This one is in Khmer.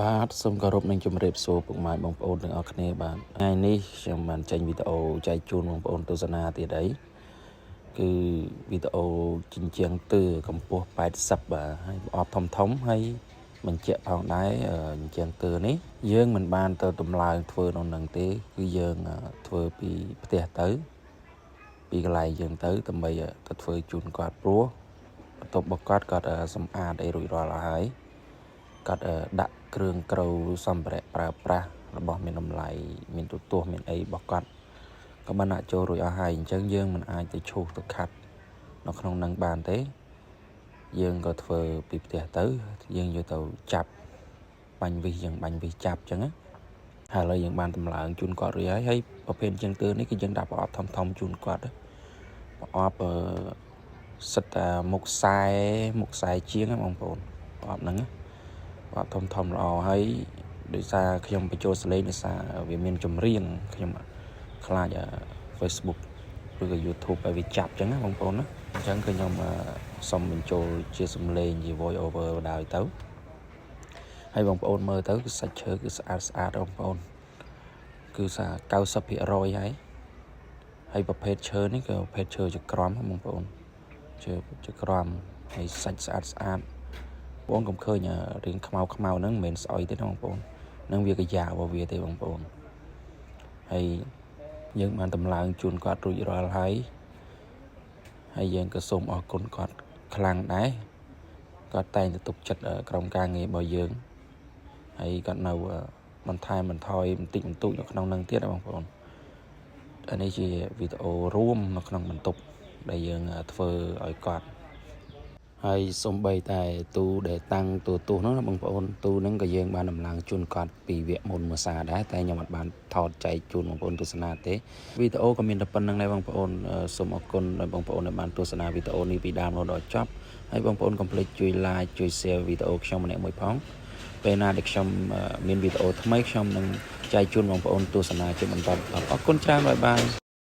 បាទសូមគោរពនិងជម្រាបសួរពុកម៉ែបងប្អូនទាំងអស់គ្នាបាទថ្ងៃនេះខ្ញុំបានចេញវីដេអូចែកជូនបងប្អូនទស្សនាទៀតអីគឺវីដេអូជញ្ជាំងទឿកម្ពស់80បាទហើយប្រអប់ធំធំហើយបញ្ជាក់ផងដែរជញ្ជាំងទឿនេះយើងមិនបានទៅតម្លើងធ្វើនៅនឹងទេគឺយើងធ្វើពីផ្ទះទៅពីកន្លែងយើងទៅដើម្បីទៅធ្វើជូនគាត់ព្រោះបន្ទប់របស់គាត់គាត់សម្អាតអីរួចរាល់អស់ហើយ គាត់ដាក់គ្រឿងក្រៅសម្ភារៈប្រើប្រាស់របស់មានតម្លៃមានទូទស្សន៍មានអីរបស់គាត់ក៏បានដាក់ចូលរួចអស់ហើយអញ្ចឹងយើងមិនអាចទៅឈូសទៅខាត់នៅក្នុងនឹងបានទេយើងក៏ធ្វើពីផ្ទះទៅយើងយកទៅចាប់បាញ់វិសយើងបាញ់វិសចាប់អញ្ចឹងណាហើយឥឡូវយើងបានតម្លើងជូនគាត់រួចហើយហើយប្រភេទជាងទឿនេះគឺយើងដាក់ប្រអប់ធំធំជូនគាត់ប្រអប់អឺសិតតែមុខខ្សែមុខខ្សែជាងណាបងប្អូនប្រអប់ហ្នឹងណា បាទធំធំល្អហើយដោយសារខ្ញុំបញ្ចូលសលេងដោយសារវាមានចម្រៀងខ្ញុំខ្លាច Facebook ឬក៏ YouTube ឲ្យវាចាប់អញ្ចឹងណាបងប្អូនណាអញ្ចឹងគឺខ្ញុំសុំបញ្ចូលជាសំឡេងជា voice over បណ្ដោយទៅហើយបងប្អូនមើលទៅគឺសាច់ឈើគឺស្អាតស្អាតបងប្អូនគឺសា90%ហើយហើយប្រភេទឈើនេះក៏ប្រភេទឈើចក្រមបងប្អូនឈើចក្រមហើយសាច់ស្អាតស្អាត បងកុំឃើញរៀងខ្មៅខ្មៅហ្នឹងមិនមែនស្អុយទេណាបងប្អូននឹងវាកាយ៉ារបស់វាទេបងប្អូនហើយយើងបានតម្លើងជូនគាត់រួចរាល់ហើយហើយយើងក៏សូមអរគុណគាត់ខ្លាំងដែរគាត់តែងតែទុកចិត្តក្រុមការងាររបស់យើងហើយគាត់នៅបន្ថែមបន្ថយបន្តិចបន្តួចនៅក្នុងនឹងទៀតណាបងប្អូនអានេះជាវីដេអូរួមនៅក្នុងបន្ទប់ដែលយើងធ្វើឲ្យគាត់ ហើយសំបីតែទូដែលតាំងទូទស្សន៍នោះណាបងប្អូនទូហ្នឹងក៏យើងបានដំឡើងជូនគាត់ពីវគ្គមុនមួយសារដែរតែខ្ញុំអត់បានថតចែកជូនបងប្អូនទស្សនាទេវីដេអូក៏មានតែប៉ុណ្្នឹងដែរបងប្អូនសូមអរគុណដល់បងប្អូនដែលបានទស្សនាវីដេអូនេះពីដើមរហូតដល់ចប់ហើយបងប្អូនកុំភ្លេចជួយ like ជួយ share វីដេអូខ្ញុំម្នាក់មួយផងពេលណាដែលខ្ញុំមានវីដេអូថ្មីខ្ញុំនឹងចែកជូនបងប្អូនទស្សនាជាបន្តបន្តអរគុណច្រើន bye bye.